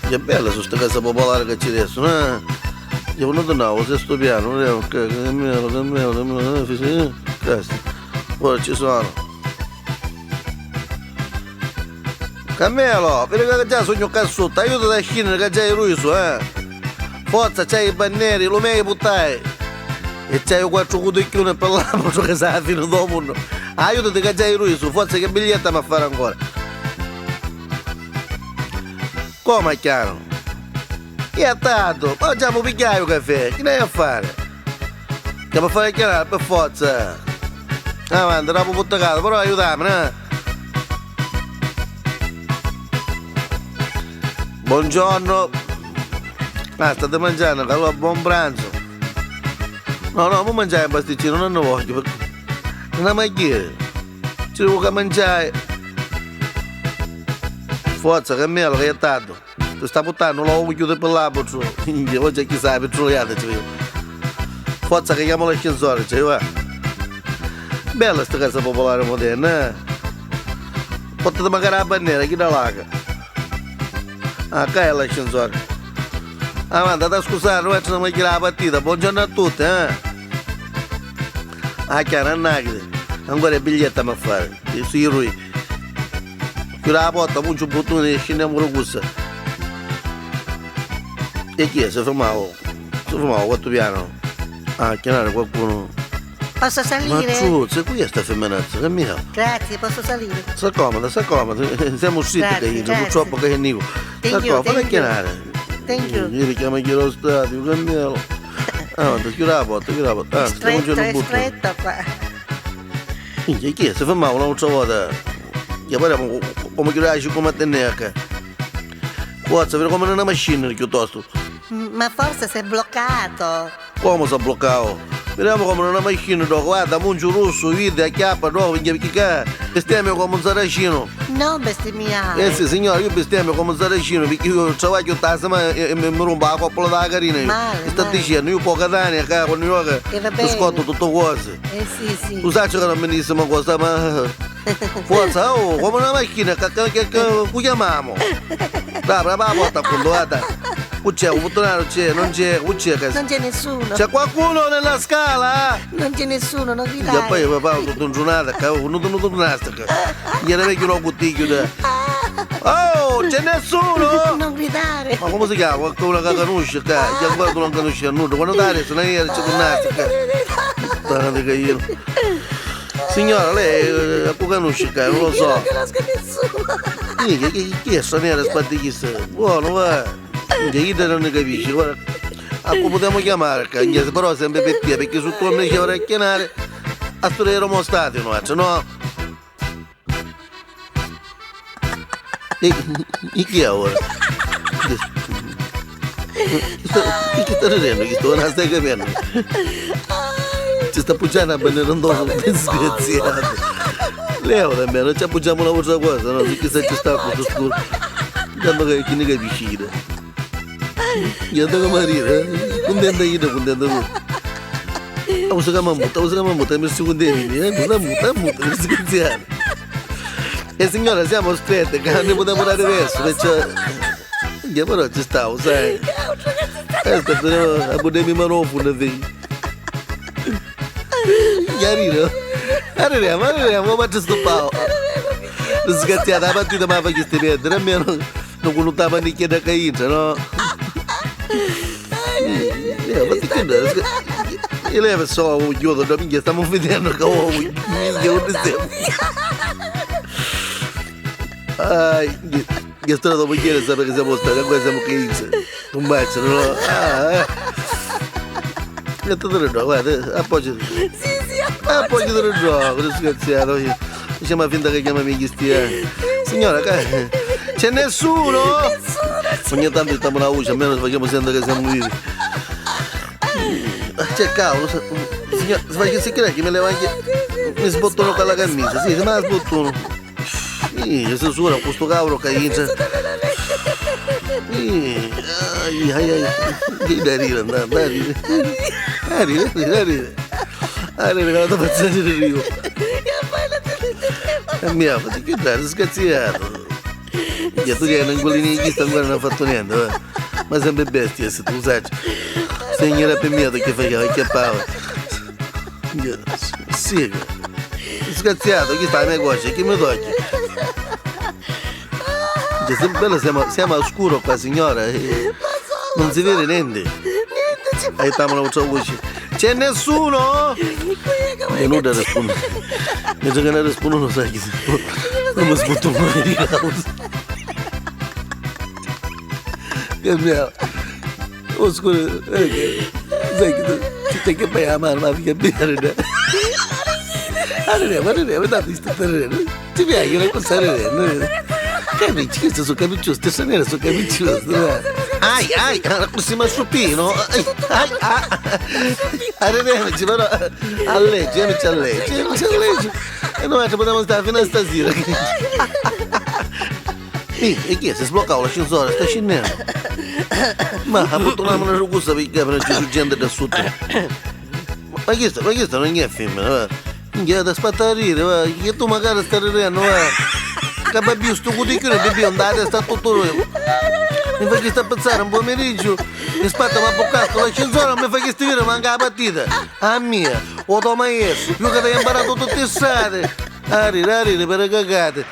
Che bella su sta casa popolare che ci restano, eh? Io non tornavo, sesto piano, ora ci sono. Carmelo, vedi che già sogno qua sotto, aiuta a scendere che già è ruiso, eh? Forza, c'hai i banneri, lo meglio buttai. E c'hai quattro cuticchioni per l'altro che sa la fine del mondo. Aiutati che già è ruiso, forza che biglietto mi fare ancora. Come chiaro? Che è tanto? Ma già mi pigliai il caffè, che ne hai a fare? Che mi fare chiaro per forza. Avanti, dopo buttato, però aiutami, eh? Buongiorno. Ah, state mangiando, allora buon pranzo. No, no, non mangiare il pasticcino, non ne voglio. Non è mai che. Ci devo che mangiare. Forza, Carmelo, che è tardi. Ti sta buttando l'uovo chiude per l'albero. Oggi chissà, per troiata, ci vedo. Forza che chiamo l'ascensore, ci va. Bella sta casa popolare moderna, eh? Potete magari la bandiera, chi da laga? Ah, qua è l'ascensore. Avanti, da scusare, non c'è una la partita. Buongiorno a tutti, eh? Ah, chiaro, annaghi. Ancora il biglietto a fare. Sì, lui. Chiude la porta, punge un bottone e scendiamo con la. E chi è? Si fermava? Si fermava, quanto piano? Ah, chiamare qualcuno. Posso salire? Ma ciuzza, qui è sta femminazza, cammina. Grazie, posso salire? Si accomoda, si accomoda. Siamo usciti che io, purtroppo che è Nico. Si accomoda, fai chiamare. Thank you. Io richiamo anche lo stadio, cammino. Ah, chiude la porta, chiude la porta. Ah, stiamo Stretto, facendo è un bottone. stretto qua. Minchia, chi è? Si fermava un'altra volta. Che poi come chiude come tenere. Forza, vedi come una macchina piuttosto. Ma forse si è bloccato. Come si è bloccato? Vediamo come una macchina, guarda, mungio russo, vide, acchiappa, no, perché bestemmio come un saracino. Non bestemmiare. Eh sì, signora, io bestemmio come un saracino perché io travaglio tutta e mi rompo la coppola della carina. Male, Sta male. dicendo, io poco Catania, qua, con New York, E va mi bene. scotto tutto cose. Eh sì, sì. Tu sai che non benissimo cosa, ma... Forza, oh, come una macchina, che chiamiamo? Dai, la porta appunto, guarda. Qui c'è, un bottonato c'è, non c'è, qui c'è. Non c'è nessuno. C'è qualcuno nella scala? Non c'è nessuno, non E gridare. poi papà tutto un giornata, non non tornaste. Gliene vecchio lo bottiglio. Oh, c'è nessuno? Non gridare. Ma come si chiama? Qualcuno che conosce, che ancora tu non conosci a nulla. Quando dai, se non eri, ci tornaste. Puttana di caino. Signora, lei eh, conosce, che non lo Io so. non conosco nessuno. Chi, è straniera sbattichista? Buono, va. Minchia, io non ne capisci, guarda. Ah, come potremmo chiamare? Che, però sempre per te, perché su tuo invece ora a chiamare a studiare stadio, no? No? E, e chi è ora? Chi sta ridendo? Chi sta non stai capendo? Ci sta appoggiando a bandiera un disgraziato. Leo nemmeno, ci appoggiamo una altra cosa, no? Chissà ci sta questo scuro. Tanto che chi ne capisce. Io devo morire, contenta io, contenta tu. A mamma, usa mamma, mi si contenti, eh? Mamma, mamma, disgraziato. E signora, siamo stretti, che non potremmo dare adesso, perciò... Io però ci stavo, sai. Questo però, a potermi manofono, figlio. Chiarino? Arriviamo, arriviamo, faccio sto pao. Disgraziata, la partita mi fa queste perdere, almeno non conoscevo neanche da cainza, no? Ma ti credo, io lei so un chiodo, da minchia, stiamo vedendo che ho un minchia, non stiamo. Ai, che storia dopo chiedere sapere che siamo stati, ancora siamo cainza. Un bacio, no? Ah, eh. E tutto il guarda, appoggia. Sì, sì, Appoggia il gioco, disgraziato. Diciamo finta che chiama mica stia. Signora, c'è nessuno? Nessuno. Ogni tanto stiamo una voce, almeno facciamo sentire che siamo vivi. C'è cavolo, signora, se facessi credere che mi leva anche. Mi sbottono con la camicia, sì, me la sbottono. Sì, se suona questo cavolo che inizia. Ai, ai, ai. Che da ridere, da ridere. Da ridere, da ridere. Ah, regalato per il rio. E mia, ma che dai, disgraziato. Minchia, tu che un di chista ancora non ha fatto niente, va. Ma sempre bestia, se tu sai. Se era per me che faceva, che pava. Minchia, sì. Disgraziato, chi sta a me cuoce, chi mi tocchi? Cioè, sempre bello, siamo al scuro qua, signora. Non si vede niente. Niente c'è. Aiutiamo la voce. C'è nessuno? E nulla risponde. Mentre che non risponde non sai chi si Non mi sputo mai di causa. Che mio. Oh scusa, che sai che tu ci che poi a mano, ma mica bene. Allora, ma non è dato sta terreno. Ti piace la cosa ridendo. Capisci, queste sono capicciose, stessa nera sono capicciose. Ai, ai, così ma supino. Ai, ai, arriviamoci, però a legge, amici a legge, amici a legge. E noi ci potremmo stare fino a stasera. E chi è? Si è sbloccato l'ascensore, sta scendendo. Ma abbottomiamo una russa perché per c'è gente da sotto. Ma questo, ma questo non è femmina, va. Minchia, da sparare, va. Che tu magari stai ridendo, va. Che babbio sto cuticchio, bebè, andate, sta tutto lui. Mi fai che sta a pensare un pomeriggio, mi spatta ma boccato l'ascensore, mi fai che stivire manca la partita. A mia, o maestro, io che ti ho imparato tutte le strade. Arri, arri, per cagate.